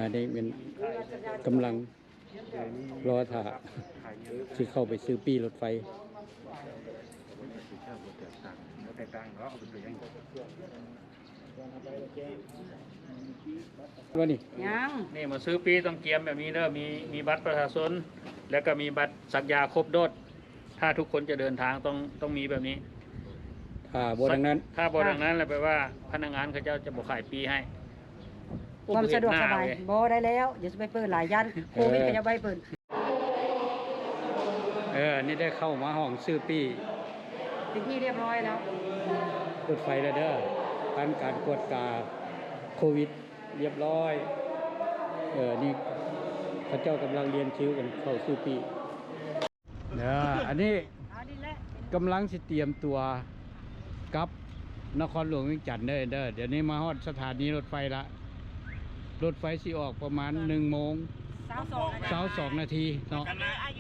ອັນນີ້ແມ່ນກຳລັງລໍຖ້າຊິເຂົ້າໄປຊື້ປີ້ລົດໄຟ. ວ່ານີ້ ຍັງ ນີ້ມາຊື້ປີ້ຕ້ອງກຽມແບບນີ້ເດີ ມີ ມີບັດປະຊາຊົນ ແລ້ວກໍມີບັດສັກຢາຄົບໂດດ. ຖ້າທຸກຄົນຈະເດີນທາງຕ້ອງ ຕ້ອງມີແບບນີ້. ຖ້າບໍ່ດັ່ງນັ້ນ ຖ້າບໍ່ດັ່ງນັ້ນແລ້ວແປວ່າພະນັກງານເຂົາເຈົ້າຈະບໍ່ຂາຍປີ້ໃຫ້. ຄວາມສະດວກສະບາຍ ບໍ່ໄດ້ແລ້ວ ຢ່າຊິໄປເປີດຫຼາຍ ຢ້ານໂຄວິດເຂົາເຈົ້າບໍ່ໃຫ້ເປີດ. ເອີ ອັນນີ້ໄດ້ເຂົ້າມາຫ້ອງຊື້ປີ້ ເປັນທີ່ຮຽບຮ້ອຍແລ້ວ ລົດໄຟແລ້ວເດີ ຜ່ານການກວດກາໂຄວິດຮຽບຮ້ອຍ. ເອີ ນີ້ເຂົາເຈົ້າກຳລັງລຽນຄິວກັນເຂົ້າຊື້ປີ້ເດີ. ອັນນີ້ກຳລັງຊິຕຽມຕົວກັບນະຄອນຫຼວງວຽງຈັນເດີ ເດີ. ດຽວນີ້ມາຮອດສະຖານີລົດໄຟລະ. ລົດໄຟຊິອອກປະມານໜຶ່ງໂມງຊາວສອງນາທີເນາະ.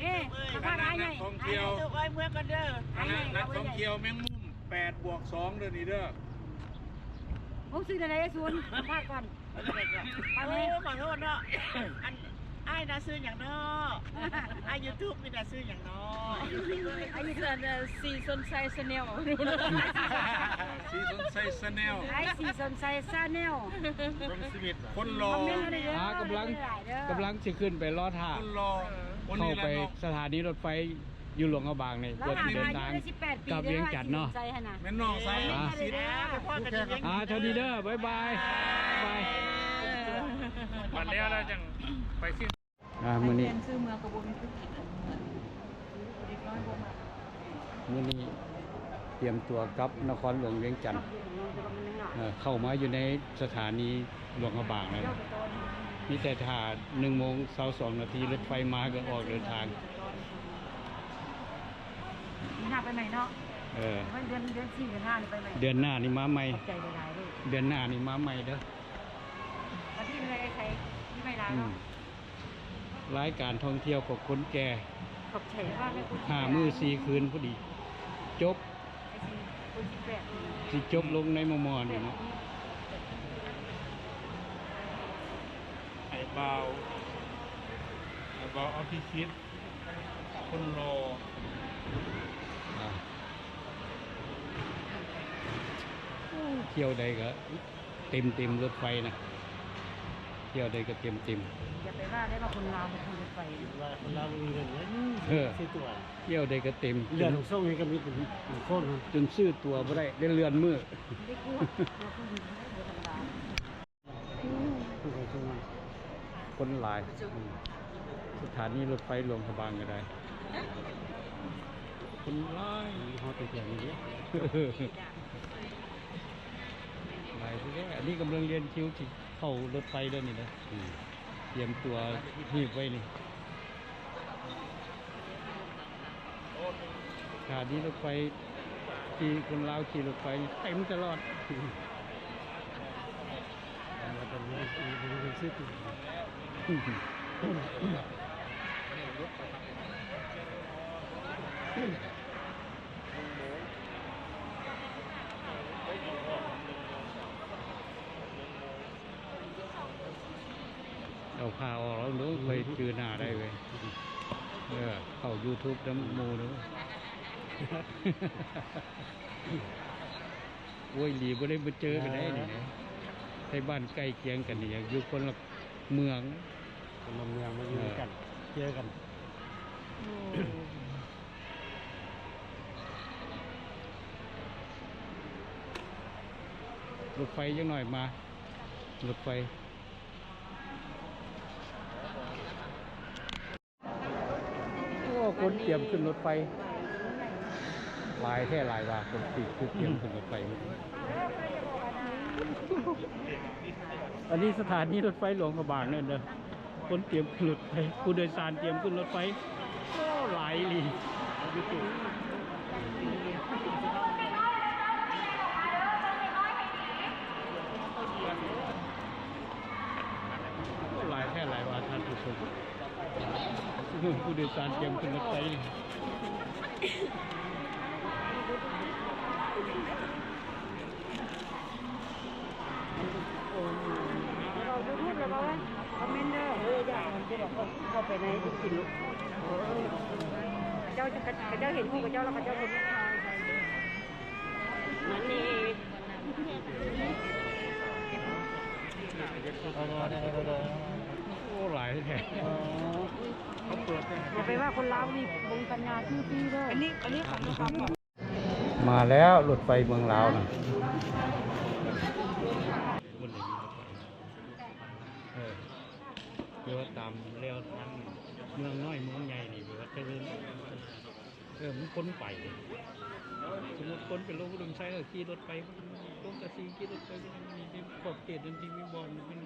ເອີ ສຳພາດອ້າຍໃຫຍ່ ທ່ອງທ່ຽວ ອ້າຍໃຫຍ່ ເອົາໄວ້ໃຫຍ່ ແມງມຸມແປດບວກສອງເດີນີ້ເດີ. ໂອ້ ຊື່ຈັ່ງໃດອ້າຍສູນ ສຳພາດກ່ອນ. ໂອ້ ຂໍໂທດເນາະ ອັນ ອ້າຍນະຊື່ຫຍັງເນາະ? ອ້າຍຢູທູບນີ້ນະຊື່ຫຍັງເນາະ? ອ້າຍຢູທູບ ຊີຊົນໄຊແຊນແນວ ຊີຊົນໄຊແຊນແນວ ອ້າຍຊີຊົນໄຊແຊນແນວ ຄົນຫຼໍ່. ອ່າ ກຳລັງ ກຳລັງຊິຂຶ້ນໄປລໍຖ້າ ຄົນຫຼໍ່ ເຂົ້າໄປສະຖານີລົດໄຟ ຢູ່ຫຼວງພະບາງນີ້ ເພື່ອຊິເດີນທາງກັບວຽງຈັນເນາະ. ແມ່ນນ້ອງສາວ ອ່າ ເທົ່ານີ້ເດີ ບາຍບາຍ ບາຍ. ບັດແລ້ວແລ້ວຈັ່ງໄປຊື້ ອ່າ ມື້ນີ້ ມື້ນີ້ຕຽມຕົວກັບນະຄອນຫຼວງວຽງຈັນ ເອີ ເຂົ້າມາຢູ່ໃນສະຖານີ ຫຼວງພະບາງແລ້ວ ມີແຕ່ຖ້າໜຶ່ງໂມງຊາວສອງນາທີ ລົດໄຟມາກໍອອກເດີນທາງ. ປີໜ້າໄປໃໝ່ເນາະ. ເອີ ເດືອນ ເດືອນສີ່ ເດືອນຫ້ານີ້ໄປໃໝ່. ເດືອນໜ້ານີ້ມາໃໝ່. ຂອບໃຈຫຼາຍໆເດີ. ເດືອນໜ້ານີ້ມາໃໝ່ເດີ. ອາທິດໜຶ່ງໄດ້ໃຊ້ ມີໄປຫຼາຍເນາະ. ອືມ ລາຍການທ່ອງທ່ຽວຂອງຄົນແກ່ ຂອບໃຈມາກເລີຍ. ຫ້າມື້ສີ່ຄືນພໍດີ ຈົບ. ໄອ້ຊິ ຄົນສິບແປດ ຊິຈົບລົງໃນມໍ່ໆນີ້ເນາະ. ໄອ້ບ່າວ ໄອ້ບ່າວອະພິຊິດ ຄົນຫຼໍ່. ອ່າ ໂອ້ ທ່ຽວໃດກໍເຕັມໆ ລົດໄຟນະ ທ່ຽວໃດກໍເຕັມໆ. ຢ່າໄປວ່າໄດ້ວ່າຄົນລາວບໍ່ມີລົດໄຟ ວ່າຄົນລາວບໍ່ມີເງິນເດ້. ເອີ ຊື້ຕົ໋ວ ທ່ຽວໃດກໍເຕັມ ເລື່ອນສົ່ງນີ້ກໍມີເປັນຄົນ ຈົນຊື້ຕົ໋ວບໍ່ໄດ້ ໄດ້ເລື່ອນມື້. ຄົນຫຼາຍ ສະຖານີລົດໄຟຫຼວງພະບາງກໍໄດ້ ຄົນຫຼາຍ. ເຮົາໄປທ່ຽວນີ້ເດ້ ຫຼາຍເດ້. ອັນນີ້ກຳລັງລຽນຄິວຊິເຂົ້າລົດໄຟເດີນີ້ເດີ. ອືມ ຕຽມຕົວຮີບໄວ້ນີ້. ສະຖານີລົດໄຟ ທີ່ຄົນລາວຂີ່ລົດໄຟເຕັມຕະຫຼອດ. ເອົາຜ້າອອກແລ້ວເດີ ຂ້ອຍຈື່ໜ້າໄດ້ເວີຍ. ເອີ ເຂົ້າຢູທູບນຳໝູ່ເດີ. ໂອ້ຍ ດີບໍ່ໄດ້ມາເຈີກັນໄດ້ນີ້ນະ ໃນບ້ານໃກ້ຄຽງກັນນີ້ ຢູ່ຄົນລະເມືອງ ຄົນລະເມືອງມາຢູ່ນຳກັນ ເຈີກັນ. ລົດໄຟຈັກໜ້ອຍມາ ລົດໄຟ. ໂອ້ ຄົນຕຽມຂຶ້ນລົດໄຟ ຫຼາຍແທ້ຫຼາຍວ່າ ຄົນທີ່ຄືຕຽມຂຶ້ນລົດໄຟ. ອັນນີ້ສະຖານີລົດໄຟຫຼວງພະບາງເດີ ຄົນຕຽມຂຶ້ນລົດໄຟ ຜູ້ໂດຍສານຕຽມຂຶ້ນລົດໄຟ ໂອ້ ຫຼາຍອີ່ຫຼີ. ຫຼາຍແທ້ຫຼາຍວ່າທ່ານຜູ້ຊົມ ຜູ້ໂດຍສານຕຽມຂຶ້ນລົດໄຟ. ເວົ້າຢູທູບແລ້ວເວົ້າເລີຍ. ຄອມເມັນເດີ ເອີ ຢ່າ ເຂົາເຈົ້າໄປໃນທີ່ກິນລູກ ເຂົາເຈົ້າ ເຂົາເຈົ້າເຫັນຮູບເຂົາເຈົ້າແລ້ວ ເຂົາເຈົ້າຄອມເມັນ ມັນນີ້ ໂອ້ ຫຼາຍແທ້ ເຂົາເປີດ ຢ່າໄປວ່າຄົນລາວນີ້ເບິ່ງສັນຍາຊື່ໆເດີ ອັນນີ້ ອັນນີ້ຂອງ ມາແລ້ວລົດໄຟເມືອງລາວນະ ເອີ ແປວ່າຕາມແລວທາງເມືອງນ້ອຍເມືອງໃຫຍ່ນີ້ ແປວ່າຈະເລີນ ເອີ ມັນຄົນໄປ ສົມມຸດຄົນໄປລົງອຸດົມໄຊ ແລ້ວຂີ່ລົດໄປ ລົງກະສີ ຂີ່ລົດໄປ ມີຂອບເຂດນັ້ນທີ່ມີບ່ອນ ມັນ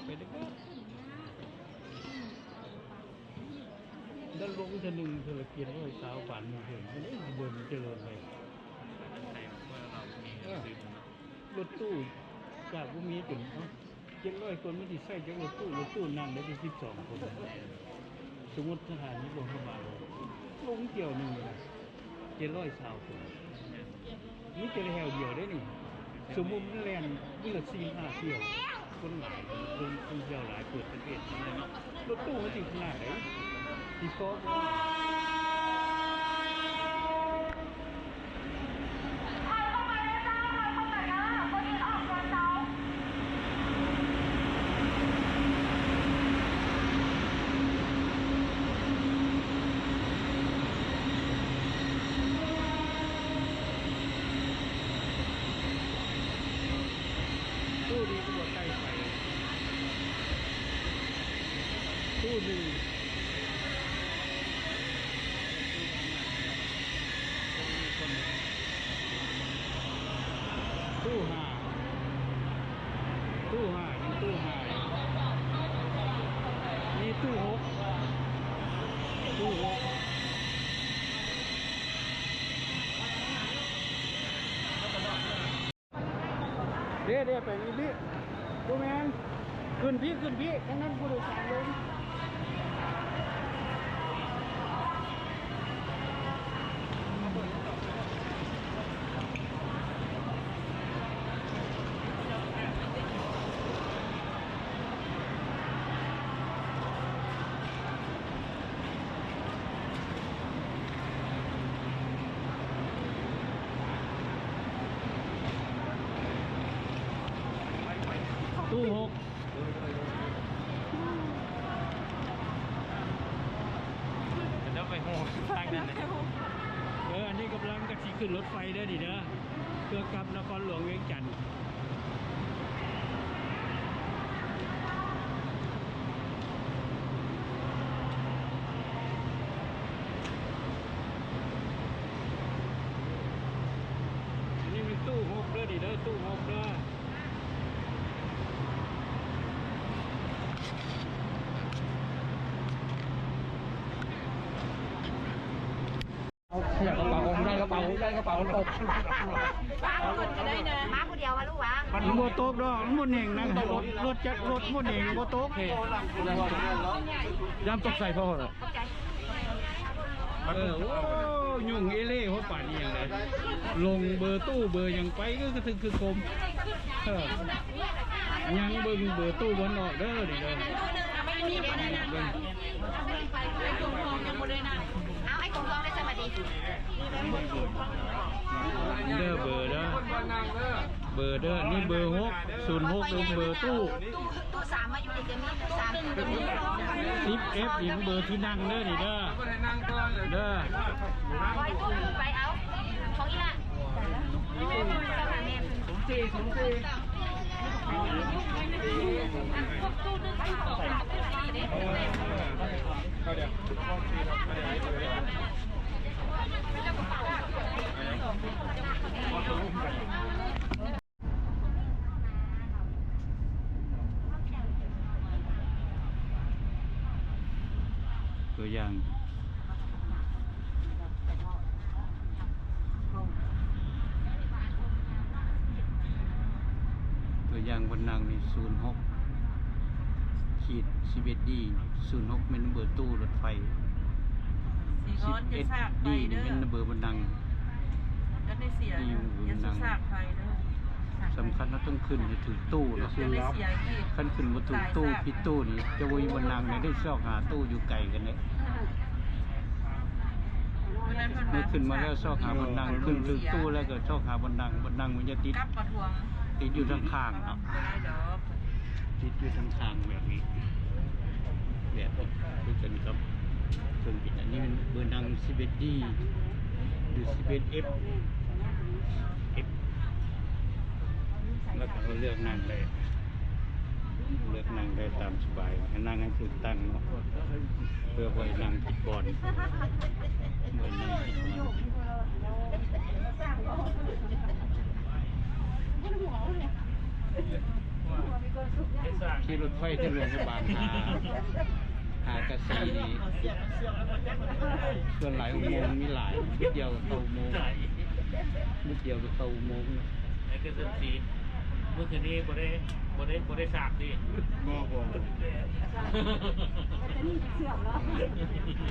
ໄປໄດ້ ແລ້ວລົງເທື່ອໜຶ່ງເທື່ອລະເຈັດຮ້ອຍຊາວ ປານນີ້ເຖິງ ມັນເບິ່ງຈະເລີນໄປ ເອີ ລົດຕູ້ຈາກບໍ່ມີຈົນ ເອີ ເຈັດຮ້ອຍຄົນ ມັນຊິໃຊ້ຈັກລົດຕູ້? ລົດຕູ້ນັ່ງໄດ້ແຕ່ສິບສອງຄົນ ສົມມຸດສະຖານີຫຼວງພະບາງ ລົງຖ້ຽວໜຶ່ງນະ ເຈັດຮ້ອຍຊາວຄົນ ມີແຕ່ແຖວດຽວເດ້ນີ້ ສົມມຸດມັນແລ່ນມື້ລະສີ່ຫ້າຖ້ຽວ ຄົນຫຼາຍ ຄົນທ່ອງທ່ຽວຫຼາຍ ເປີດປະເທດ ລົດຕູ້ມັນຊິຂະໜາດໃດ ຊິພໍບໍ່? ຕູ້ນີ້ຄືບໍ່ໃກ້ໄປ ຕູ້ໜຶ່ງ ຕູ້ຫ້າ ຕູ້ຫ້າ ຍັງຕູ້ຫ້າຢູ່ ມີຕູ້ຫົກ ຕູ້ຫົກ. ເດ້ ເດ້ ໄປນີ້ ບໍ່ແມ່ນ ຂຶ້ນພີ້ ຂຶ້ນພີ້ ທາງນັ້ນຜູ້ໂດຍສານລົງ. ຕູ້ຫົກ ເດີນໄປໂຮງທາງນັ້ນນະ. ເອີ ອັນນີ້ກຳລັງກະຊິຂຶ້ນລົດໄຟເດີນີ້ເດີ ເພື່ອກັບນະຄອນຫຼວງວຽງຈັນ. ອັນນີ້ແມ່ນຕູ້ຫົກເດີນີ້ເດີ ຕູ້ຫົກເດີ. ຂະຫຍັບກະເປົາ ໄດ້ກະເປົາ ໄດ້ກະເປົາຕົກ ມາຜູ້ດຽວຫວາລູກຫວາ? ມັນບໍ່ຕົກດອກ ມັນບໍ່ເໜັງນະ ລົດ ລົດຈັກ ລົດບໍ່ເໜັງ ບໍ່ຕົກ ຢ້ານຕົກໃສ່ພໍ່ລະ. ເອີ ໂອ້ ຫຍຸ້ງເອເລ່ ເພາະປານອີ່ຫຍັງເດ ລົງເບີຕູ້ເບີຫຍັງໄປກະຄືຖືກຄືຄົມ. ເອີ ຍັງເບິ່ງເບີຕູ້ບໍ່ອອກເດີນີ້ເດີ ເບິ່ງ ເດີ ເບີເດີ ເບີເດີ ອັນນີ້ເບີຫົກ ສູນຫົກ ເປັນເບີຕູ້. ຕູ້ສາມມາຢູ່ນີ້ກະມີ ຕູ້ສາມກະມີ ສິບເອັດນີ້ເບີທີ່ນັ່ງເດີນີ້ເດີ ເດີ ໄປຕູ້ໄປເອົາຂອງອີ່ຫຼ້າ ສູນສີ່ ສູນສີ່ ເຂົ້າດຽວ ຕົວຢ່າງ ຕົວຢ່າງບ່ອນນັ່ງນີ້ ສູນຫົກ ຂີດ ສິບເອັດ ດີ ສູນຫົກ ແມ່ນເບີຕູ້ລົດໄຟ ສິບເອັດ ດີ ນີ້ແມ່ນເບີບ່ອນນັ່ງ ທີ່ຢູ່ບ່ອນນັ່ງ. ສຳຄັນເຮົາຕ້ອງຂຶ້ນໃຫ້ຖືກຕູ້ເນາະ. ຄັນຂຶ້ນບໍ່ຖືກຕູ້ ຜິດຕູ້ນີ້ ຈະບໍ່ມີບ່ອນນັ່ງໃດ ໄດ້ຊອກຫາຕູ້ຢູ່ໄກກັນເດ້. ເມື່ອຂຶ້ນມາແລ້ວຊອກຫາບ່ອນນັ່ງ, ຂຶ້ນຖືກຕູ້ແລ້ວກໍຊອກຫາບ່ອນນັ່ງ, ບ່ອນນັ່ງມັນຈະຕິດ ຕິດຢູ່ທາງຂ້າງເນາະ. ຕິດຢູ່ທາງຂ້າງແບບນີ້ ແບບຄືກັນກັບເຄື່ອງບິນ. ອັນນີ້ແມ່ນເບີນັ່ງສິບເອັດດີ ຫຼື ສິບເອັດເອັຟ ເອັຟ ແລ້ວກໍເຮົາເລືອກນັ່ງໄດ້ ເລືອກນັ່ງໄດ້ຕາມສະບາຍ, ໃຫ້ນັ່ງໃຫ້ຖືກຕັ້ງເນາະ ເພື່ອບໍ່ໃຫ້ນັ່ງຜິດບ່ອນ. ຂີ່ລົດໄຟຈາກຫຼວງພະບາງຫາ ຫາກະສີນີ້ ສ່ວນຫຼາຍອຸໂມງມີຫຼາຍ, ນິດດຽວກໍເຂົ້າອຸໂມງ, ນິດດຽວກໍເຂົ້າອຸໂມງ. ໃນກະເສດສີ ມື້ຄືນນີ້ບໍ່ໄດ້ ບໍ່ໄດ້ ບໍ່ໄດ້ສາກຕິ? ບໍ່ ບໍ່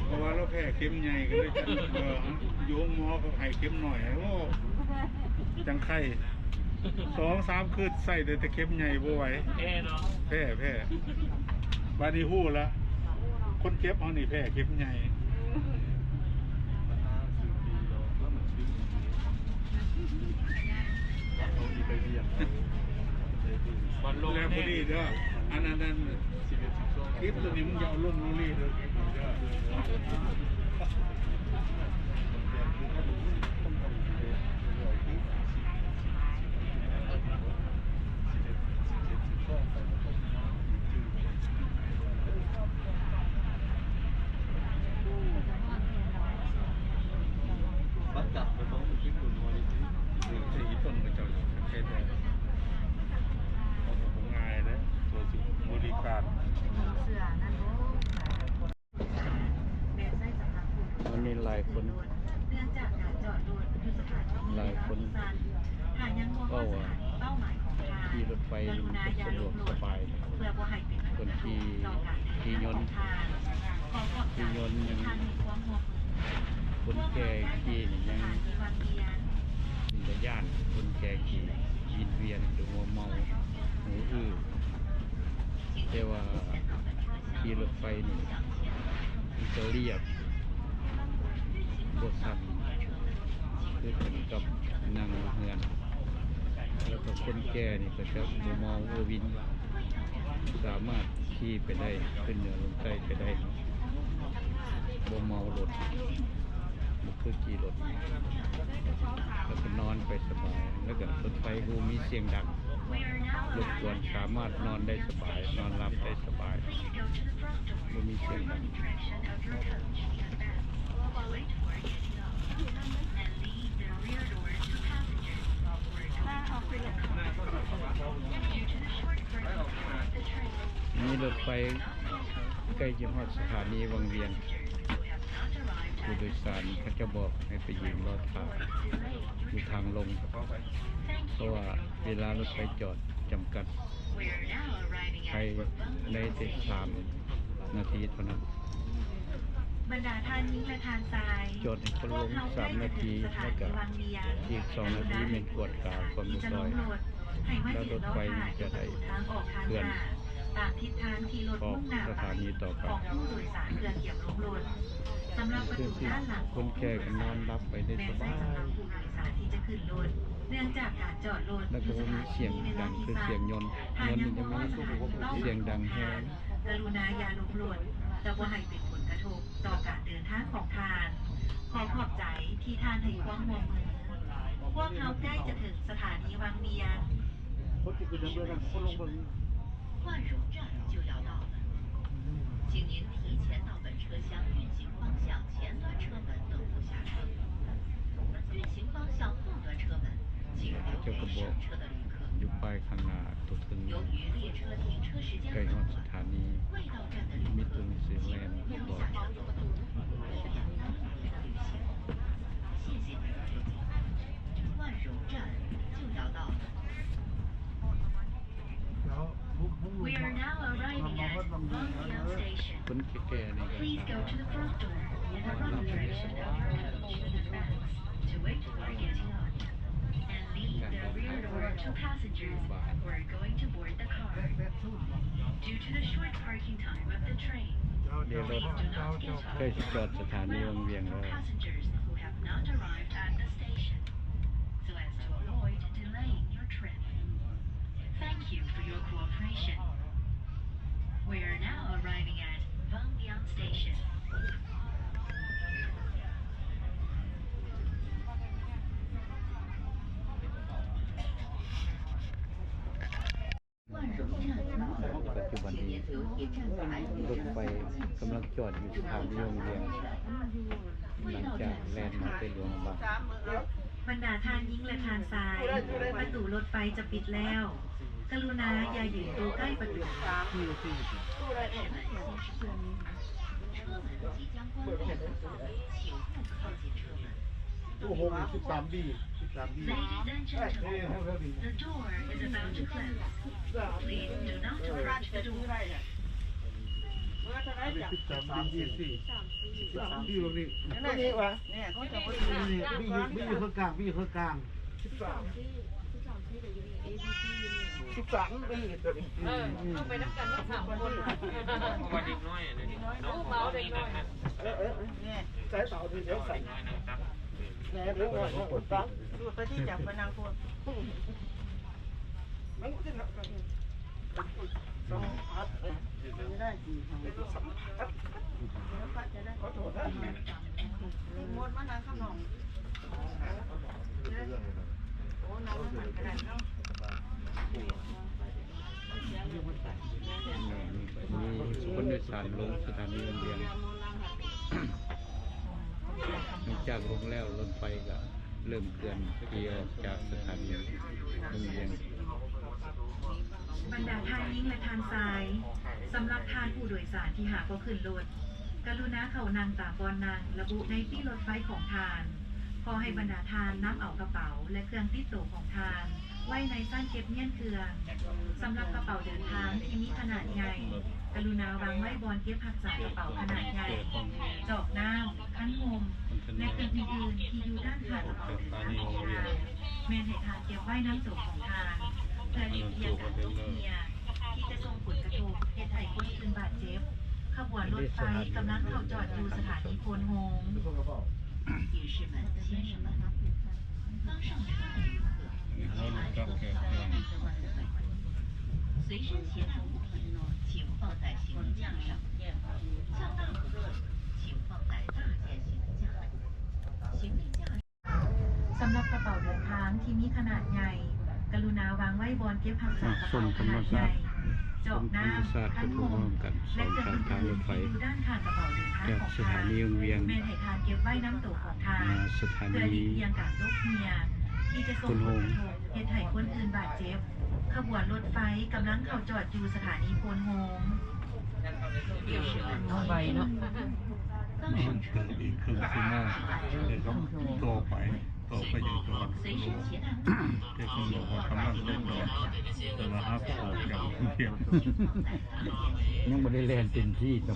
ເພາະວ່າລາວແພ້ເຂັມໃຫຍ່ ກໍເລີຍ ເອີ ຢູ່ໂຮງໝໍກໍໃຫ້ເຂັມໜ້ອຍ ໂອ້ ຈັ່ງໄຂ້ ສອງສາມຄືນໃຊ້ໄດ້ແຕ່ເຂັມໃຫຍ່ ບໍ່ໄຫວ ແພ້ເນາະ ແພ້ ແພ້. ບາດນີ້ຮູ້ລະ ຄົນເຈັບເຮົານີ້ແພ້ເຂັມໃຫຍ່. ແລ້ວພໍດີເດີ ອັນນັ້ນ ອັນນັ້ນ ຄລິບຕົວນີ້ມຶງຢ່າເອົາລົງໂລລີເດີ. ບັດກັບໄປຂອງທີ່ຄົນນ້ອຍ ທີ່ ທີ່ເພິ່ນເຈົ້າເຮັດໄດ້ ເຂົາກໍບໍ່ງ່າຍເດ້ ເພື່ອຊິບໍລິການ. ມັນມີຫຼາຍຄົນ ຫຼາຍຄົນເວົ້າວ່າຂີ່ລົດໄຟມັນສະດວກສະບາຍ. ຄົນທີ່ຂີ່ຍົນ ຂີ່ຍົນຍັງ ຄົນແກ່ຂີ່ນີ້ຍັງເປັນຕາຢ້ານ, ຄົນແກ່ຂີ່ວິນວຽນ ຫຼືວ່າເມົາ ຫູອື້ ແຕ່ວ່າຂີ່ລົດໄຟນີ້ ມັນຈະລຽບ ບໍ່ສັ່ນ ຄືກັນກັບນັ່ງເຮືອນ. ແລ້ວກໍຄົນແກ່ນີ້ກໍຈະບໍ່ເມົາບໍ່ວິນ ສາມາດຂີ່ໄປໄດ້ ຂຶ້ນເໜືອລົງໃຕ້ໄປໄດ້ ບໍ່ເມົາລົດ ບໍ່ຄືຂີ່ລົດ ແລ້ວກໍນອນໄປສະບາຍ. ແລ້ວກໍລົດໄຟບໍ່ມີສຽງດັງລົບກວນ ສາມາດນອນໄດ້ສະບາຍ ນອນຫຼັບໄດ້ສະບາຍ ບໍ່ມີສຽງດັງ. ມີລົດໄຟໃກ້ຈະຮອດສະຖານີວັງວຽງ, ຜູ້ໂດຍສານເຂົາເຈົ້າບອກໃຫ້ໄປຢືນລໍຖ້າຢູ່ທາງລົງ ເພາະວ່າເວລາລົດໄຟຈອດຈຳກັດ ໃຫ້ໄດ້ແຕ່ສາມນາທີເທົ່ານັ້ນ. ບັນດາທ່ານຍິງ ແລະ ທ່ານຊາຍ ຈອດໃຫ້ຄົນລົງສາມນາທີ ແລ້ວກະອີກສອງນາທີແມ່ນກວດກາຄວາມຮຽບຮ້ອຍ ແລ້ວລົດໄຟຈະໄດ້ເຄື່ອນອອກສະຖານີຕໍ່ໄປ. ຄືຄົນແກ່ກໍນອນຫຼັບໄປໄດ້ສະບາຍ ເນື່ອງຈາກການຈອດລົດ ແລ້ວກໍບໍ່ມີສຽງດັງຄືສຽງຍົນ, ຍົນນີ້ຈະມີສຽງດັງແຮງ. ກະລຸນາຢ່າລົງລົດ ຈະບໍ່ໃຫ້ເປັນຜົນກະທົບຕໍ່ການເດີນທາງຂອງທ່ານ. ຂໍຂອບໃຈທີ່ທ່ານໃຫ້ຄວາມຮ່ວມມື. ພວກເຮົາໃກ້ຈະເຖິງສະຖານີວັງວຽງ. ເຂົາເຈົ້າກໍບອກຢູ່ປ້າຍຂ້າງໜ້າຕົວເທິງ ໃກ້ຮອດສະຖານີ ມີຕົວໜັງສືແລ່ນບອກ. ຄົນແກ່ໆນີ້ກໍສາມາດນອນຫຼັບໄດ້ສະບາຍ. ການ Rear door to passengers who are going to board the car. Due to the short parking time of the train, please do not get off the platform at the platform for passengers who have not arrived at the station, so as to avoid delaying your trip. Thank you for your cooperation. We are now arriving at Wangliang Station. ປັດຈຸບັນນີ້ ລົດໄຟກຳລັງຈອດຢູ່ສະຖານີວັງວຽງ ຫຼັງຈາກແລ່ນມາແຕ່ຫຼວງພະບາງ. ບັນດາທ່ານຍິງ ແລະ ທ່ານຊາຍ, ປະຕູລົດໄຟຈະປິດແລ້ວ. ກະລຸນາຢ່າຢືນຢູ່ໃກ້ປະຕູ. ໂອ້ໂຫ ສິບສາມບີ ສິບສາມບີ Ladies and gentlemen, the door is about to close. Please do not approach the door. ສິບສາມບີ ສິບສາມບີ ນີ້ ນີ້ຫວາ ນີ້ ນີ້ຢູ່ ນີ້ຢູ່ເຄິ່ງກາງ ນີ້ຢູ່ເຄິ່ງກາງ ສິບສາມ ສິບສາມ ເອີ ເຂົ້າໄປນຳກັນທັງສາມຄົນ ເພາະວ່າເດັກນ້ອຍ ເດັກນ້ອຍ ເອົາເດັກນ້ອຍ ເອີ ເອີ ນີ້ ໃສ່ເຕົານີ້ ດຽວໃສ່ ແນ່ ເດັກນ້ອຍ ສູດໄປທີ່ຈັບໄປນາງໂພດ ມັນຂຶ້ນແລ້ວ ສຳຜັດ ໄດ້ ໄດ້ ຂອໂທດນະ ໂມດມານັ່ງຂ້າງນອກ ໂອ້ ນັ່ງຂ້າງຫຼັງກະໄດ້ເນາະ ມີຄົນໂດຍສານລົງສະຖານີວັງວຽງ ຫຼັງຈາກລົງແລ້ວ ລົດໄຟກະເລີ່ມເຄື່ອນທີ່ອອກຈາກສະຖານີວັງວຽງ. ບັນດາທ່ານຍິງ ແລະ ທ່ານຊາຍ, ສຳລັບທ່ານຜູ້ໂດຍສານທີ່ຫາກໍຂຶ້ນລົດ, ກະລຸນາເຂົ້ານັ່ງຕາມບ່ອນນັ່ງລະບຸໃນປີ້ລົດໄຟຂອງທ່ານ. ຂໍໃຫ້ບັນດາທ່ານນຳເອົາກະເປົາ ແລະ ເຄື່ອງຕິດໂຕຂອງທ່ານ ໄວ້ໃນຊັ້ນເກັບມ້ຽນເຄື່ອງ. ສຳລັບກະເປົາເດີນທາງທີ່ມີຂະໜາດໃຫຍ່, ກະລຸນາວາງໄວ້ບ່ອນເກັບຮັກສາກະເປົາຂະໜາດໃຫຍ່, ຈອກນ້ຳ, ຄັນຮົ່ມ ແລະ ເຄື່ອງອື່ນໆທີ່ຢູ່ດ້ານຂ້າງກະເປົາເດີນທາງຂອງທ່ານ. ແມ່ນໃຫ້ທ່ານເກັບໄວ້ນຳໂຕຂອງທ່ານ ເພື່ອຫຼີກລ່ຽງການຕົກເຫື່ອທີ່ຈະສົ່ງຜົນກະທົບເຮັດໃຫ້ຄົນອື່ນບາດເຈັບ. ຂະບວນລົດໄຟກຳລັງເຂົ້າຈອດຢູ່ສະຖານີໂພນໂຮງ. 女士们、先生们，刚上车的旅客，请把车窗拉开，随身携带物品请放在行李架上，较大物品请放在大件行李架。行李架 ສຳລັບກະເປົາເດີນທາງທີ່ມີຂະໜາດໃຫຍ່, ກະລຸນາວາງໄວ້ບ່ອນເກັບຮັກສາກະເປົາຂະໜາດໃຫຍ່, ຈອກນ້ຳ, ຄັນຮົ່ມ ແລະ ເຄື່ອງອື່ນໆທີ່ຢູ່ດ້ານຂ້າງກະເປົາເດີນທາງຂອງທ່ານ. ແມ່ນໃຫ້ທ່ານເກັບໄວ້ນຳໂຕຂອງທ່ານ ເພື່ອຫຼີກລ່ຽງການຕົກເຫື່ອທີ່ຈະສົ່ງຜົນກະທົບເຮັດໃຫ້ຄົນອື່ນບາດເຈັບ. ຂະບວນລົດໄຟກຳລັງເຂົ້າຈອດຢູ່ສະຖານີໂພນໂຮງ. ໄວເນາະ ມັນເຖິງອີກເຄິ່ງຊົ່ວໂມງ ແຕ່ກໍຕໍ່ໄປ ຕໍ່ໄປຍັງຈະວັນໂລ ແຕ່ເພິ່ນບອກວ່າກຳລັງລົງດອກ ແຕ່ວ່າຫາກໍອອກຈາກໂຮງຮຽນ ຍັງບໍ່ໄດ້ແລ່ນເຕັມທີ່ຊ້ຳ.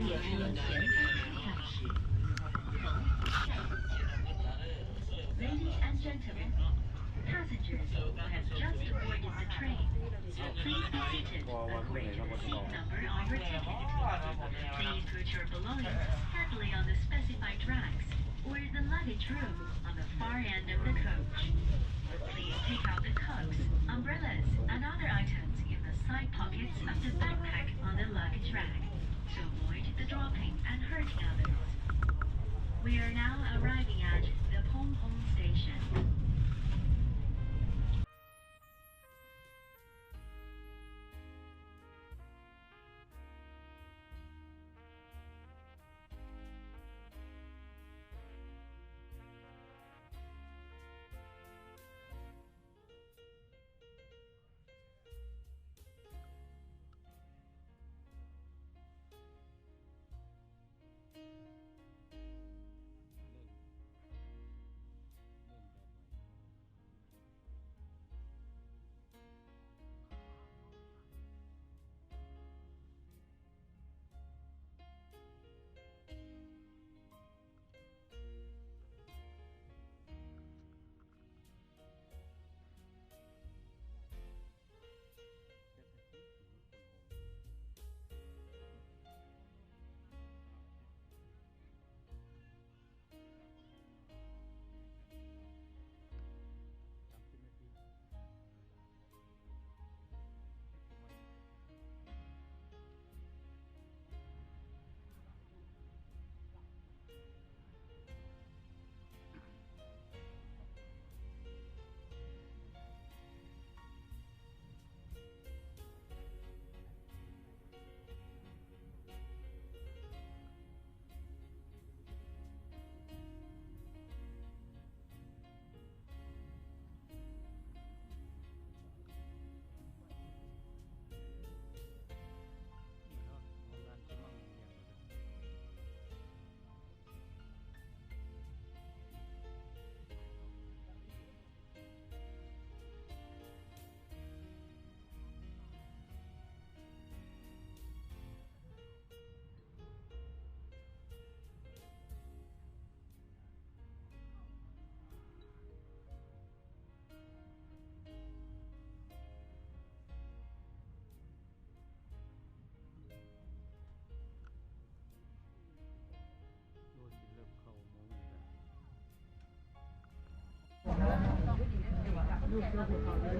列车前方停靠站是横湖善。Ladies and gentlemen, passengers who have just boarded the train, please be seated according to the seat number on your ticket. Please put your belongings carefully on the specified racks or the luggage room on the far end of the coach. Please take out the coats, umbrellas, and other items in the side pockets of the backpack on the luggage rack to avoid the dropping and hurting others. We are now arriving at the Pongpong station.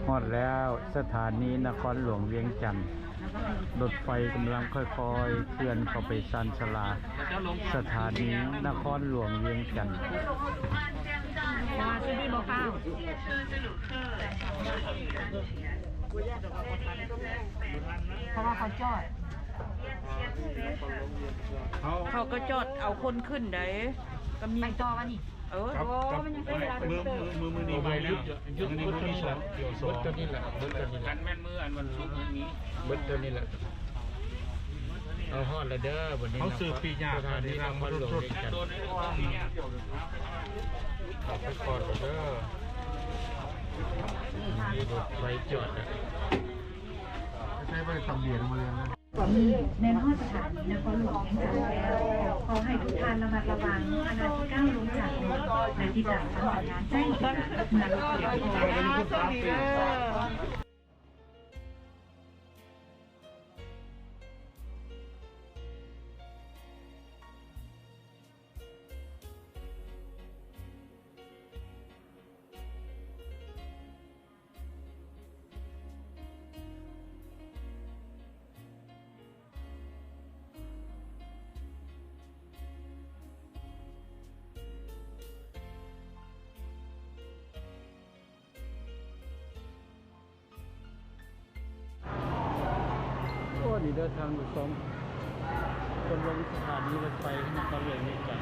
ຮອດແລ້ວສະຖານີນະຄອນຫຼວງວຽງຈັນ, ລົດໄຟກຳລັງຄ່ອຍໆເຄື່ອນເຂົ້າໄປຊານຊາລາ ສະຖານີນະຄອນຫຼວງວຽງຈັນ. ວ່າຊິດີບໍ່ຟ້າວ ເພາະວ່າເຂົາຈອດ ເຂົາ ເຂົາກໍຈອດເອົາຄົນຂຶ້ນໄດ໋ ກໍມີ ໄປຕໍ່ວະນີ້. ເອີ ກັບ ໂອ້ ກັບ ມັນຍັງໃຊ້ເວລາ ມື້ ມື້ ມື້ນີ້ໄປແລ້ວ ຢຸດ ຢຸດ ຢຸດຕົວນີ້ລະ ຢຸດຕົວນີ້ລະ ຢຸດຕົວນີ້ລະ ອັນແມ່ນມື້ອັນວັນສຸກນີ້ ຢຸດຕົວນີ້ລະ. ເຮົາຮອດແລ້ວເດີ ບັດນີ້ ເຮົາຊື້ປີກຍ່າງ ສະຖານີນະຄອນຫຼວງວຽງຈັນ ເຂົ້າໄປກ່ອນແລ້ວເດີ ມີລົດໄຟຈອດແລ້ວ ໃຊ້ໄປສຳຫຼຽນມາເລີຍນະ. ແມ່ນຮອດສະຖານີນະຄອນຫຼວງວຽງຈັນແລ້ວ, ຂໍໃຫ້ທຸກທ່ານລະມັດລະວັງຂະນະທີ່ກ້າວລົງຈາກລົດ ແລະ ຕິດຕາມຄຳສັນຍານແຈ້ງເຕືອນເມື່ອລົດເຂື່ອນໄປ. Oke, ini dah tanggal kosong. Pondok Wisata di West Pai ini kalau ini kan.